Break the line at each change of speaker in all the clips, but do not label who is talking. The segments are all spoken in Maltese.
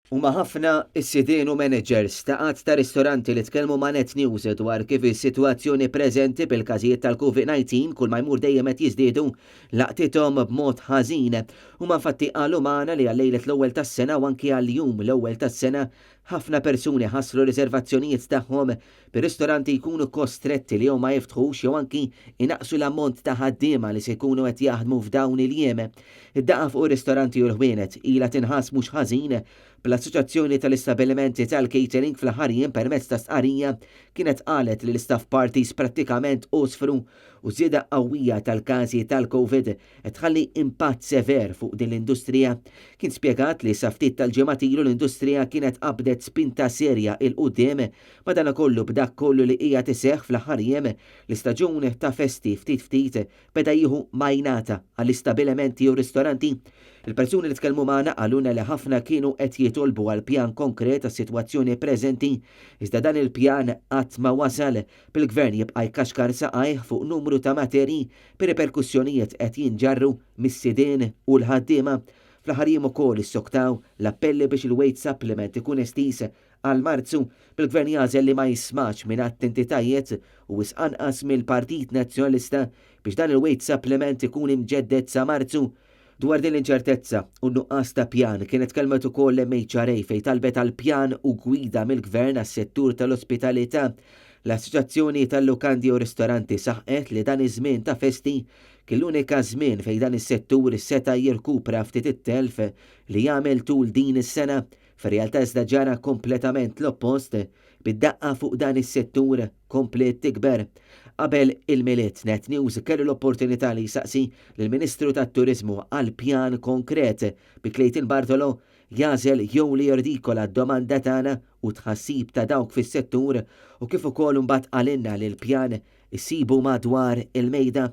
Huma ħafna s-sidien u managers ta' għadd ta' ristoranti li tkellmu ma' Net News dwar kif is-sitwazzjoni preżenti bil-każijiet tal-Covid-19 kull ma jmur dejjem qed jiżdiedu laqtithom b'mod ħażin. Huma infatti qalu magħna li għal lejlet l-ewwel tas-sena u anki għal jum l-ewwel tas-sena ħafna persuni ħassru r-riservazzjonijiet tagħhom bir-ristoranti jkunu kostretti li jew ma jiftħux jew anki jnaqqsu l-ammont ta' ħaddiema li se jkunu qed jaħdmu f'dawn il-jiem. Id-daqqa fuq ir-ristoranti u l-ħwienet ilha tinħass mhux ħażin, bl-Assoċjazzjoni tal-Istabbilimenti tal-Catering fl-aħħar jiem permezz ta' stqarrija kienet qalet li l-istaff parties prattikament għosfru u żieda qawwija tal-każi tal-Covid qed tħalli impatt sever fuq din l-industrija. Kien spjegat li sa ftit tal-ġimgħat ilu l-industrija kienet qabdet spinta serja 'il quddiem, madankollu b'dak kollu li qiegħed iseħħ fl-aħħar jiem, l-istaġun ta' festi ftit ftit beda jieħu majnata għall-istabilimenti u ristoranti. Il-persuni li tkellmu magħna qalulna li ħafna kienu qed jitolbu għal pjan konkret għas-sitwazzjoni preżenti, iżda dan il-pjan qatt ma wasal, bil-Gvern jibqa' jkaxkar saqajh fuq numru ta' materji bir-riperkussjonijiet qed jinġarru mis-sidien u l-ħaddiema. Fl-aħħar jiem ukoll issoktaw l-appelli biex il-wage supplement ikun estiż għal Marzu, bil-Gvern jagħżel li ma jismax mingħand entitajiet u wisq anqas mill-Partit Nazzjonalista biex dan il-wage supplement ikun imġedded sa Marzu. Dwar din l-inċertezza u n-nuqqas ta' pjan kienet tkellmet ukoll l-MHRA fejn talbet għal pjan u gwida mill-Gvern għas-settur tal-ospitalità. L-Assoċjazzjoni tal-Lukandi u Ristoranti saħqet li dan iż-żmien ta' festi kien l-unika żmien fejn dan is-settur seta' jirkupra ftit it-telf li għamel tul din is-sena. Fir-realtà iżda ġara kompletament l-oppost, bid-daqqa fuq dan is-settur kompliet tikber. Qabel il-Milied, Net News kellu l-opportunità li jsaqsi lill-Ministru tat-Turiżmu għal pjan konkret bi Clayton Bartolo jagħżel jew li jirridikola d-domanda tagħna u t-tħassib ta' dawk fis-settur u kif ukoll imbagħad qalilna li l-pjan issibu madwar il-mejda.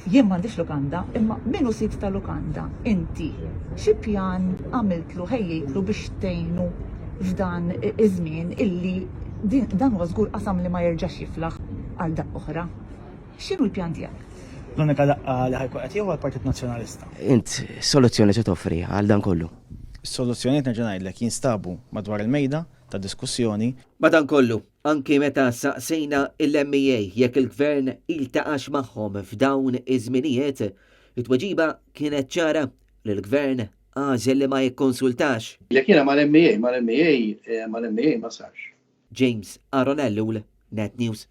Jien m'għandix lukanda, imma min hu sid ta' lukanda, inti xi pjan għamiltlu, ħejjejtlu biex tgħinu f'dan iż-żmien illi dan huwa żgur qasam li ma jerġax jiflaħ għal daqqa oħra. X'inhu l-pjan tiegħek?
L-unika daqqa li ħa jkun qed jieħu għall-Partit Nazzjonalista.
Int x'soluzzjoni se toffri għal dan kollu?
Is-soluzzjonijiet nerġa' ngħidlek jinstabu madwar il-mejda ta' diskussjoni.
Madankollu, Anki meta saqsejna l-MEA jekk il-Gvern iltaqax magħhom f'dawn iż-żminijiet, it-tweġiba kienet ċara li l-Gvern għażel li ma jikkonsultax.
Jekk jiena mal-MEA, mal-MEA, mal-MEA ma sarx.
James Aaron Ellul, Net News.